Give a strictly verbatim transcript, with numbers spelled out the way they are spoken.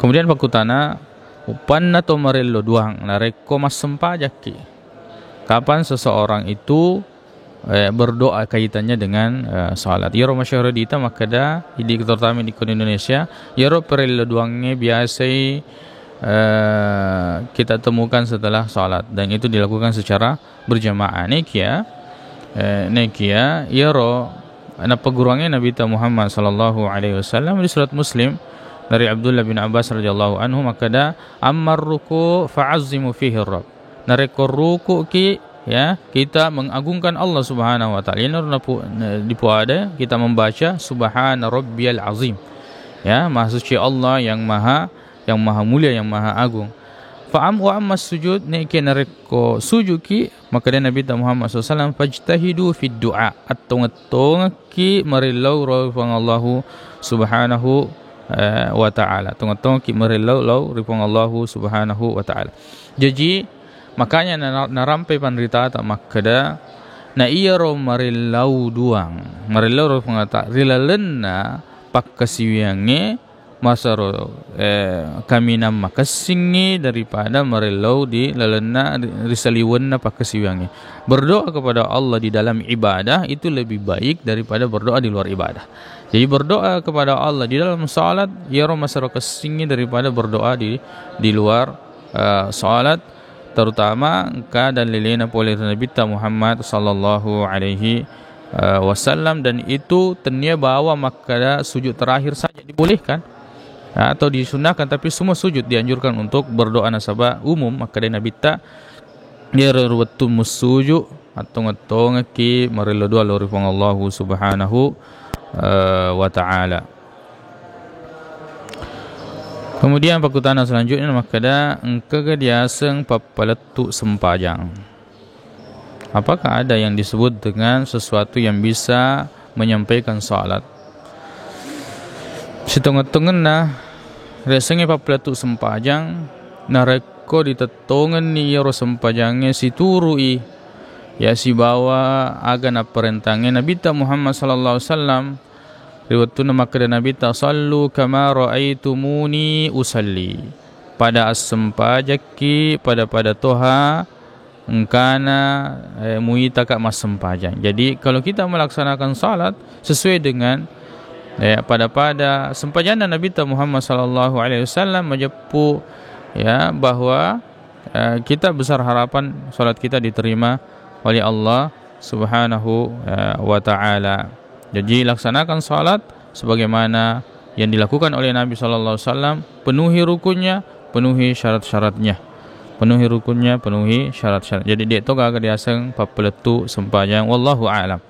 Kemudian pakkutana, uppanna to marello duang narekko massempajakki. Kapan seseorang itu, eh, berdoa kaitannya dengan, eh, salat? Iyaro masyhur dita makkeda, idi terutama di Indonesia, iyaro parello duangnge biasai, eh, kita temukan setelah salat dan itu dilakukan secara berjamaah. Nekia, eh, nekia iyaro nappaguruangnge Nabitta Muhammad sallallahu alaihi wasallam di surat Muslim dari Abdullah bin Abbas radhiyallahu anhu makkeda, "Ammar ruku fa'azzimu fihi rabb." Narekko ruku'ki, ya, kita mengagungkan Allah Subhanahu wa Ta'ala. Iyana napu-, dipuada kita membaca subhana rabbiyal azim. Ya, maha suci Allah yang maha, yang maha mulia, yang maha agung. Fa am-, wa amma sujud, nekia narekko sujuki, makkeda Nabitta Muhammad sallallahu alaihi wasallam, "Fajtahidu fid du'a." Attongeng-tongekki marillau ri Puang Allahu Subhanahu, eh, wa Ta'ala. Tongeng-tongekki marillau lao ri Puang Allahu Subhanahu wa Ta'ala. Jaji, makanya na-, narampe panritata makkeda, na iyaro marillau duang, marillau ri Puang Allah Ta'ala, ri lalenna pakkasiwiyangnge, masero, eh, kaminang makessingngi daripada marellau di lalenna ri-, risaliwenna pakkasiwiyangnge. Berdoa kepada Allah di dalam ibadah itu lebih baik daripada berdoa di luar ibadah. Jadi berdoa kepada Allah di dalam salat, iyaro masero kessingngi daripada berdoa di, di luar, eh, salat, terutama engka dalilena pole ri Nabitta Muhammad sallallahu alaihi, eh, wasallam, dan itu tennia bawa makkeda sujud terakhir saja dibolehkan, ya, atau disunnahkan, tapi semua sujud dianjurkan untuk berdoa nasaba umum makkeda Nabitta, iyaro wettu mussuju attongeng-tongekki marellau dua lao ri Puang Allahu Subhanahu, eh, wa Ta'ala. Kemudian pakkutana selanjutnya makkeda, engkaga diaseng pappalettu sempajang? Apakah ada yang disebut dengan sesuatu yang bisa menyampaikan salat? Sitongeng-tongenna, riasengnge pappalettu sempajang, narekko ditettongenni iyaro sempajangnge situru'i, ya, sibawa aga napparentangnge Nabitta Muhammad sallallahu alaihi wasallam, ri wettunna makkeda Nabitta, "Sallu kama ra'aitumuni usalli." Pada assempajakki, pada-pada toha engkana, eh, muitaka massempajang. Jadi, kalau kita melaksanakan salat sesuai dengan, eh, pada-pada sempajanna Nabitta Muhammad sallallahu alaihi wasallam, majeppu, ya, bahwa, eh, kita besar harapan salat kita diterima oleh Allah Subhanahu, eh, wa Ta'ala. Jadi, laksanakan salat sebagaimana yang dilakukan oleh Nabi sallallahu alaihi wasallam, penuhi rukunnya, penuhi syarat-syaratnya. Penuhi rukunnya, penuhi syarat-syarat. Jadi, de' to gaga diaseng pappalettu sempajang. Wallahu a'lam.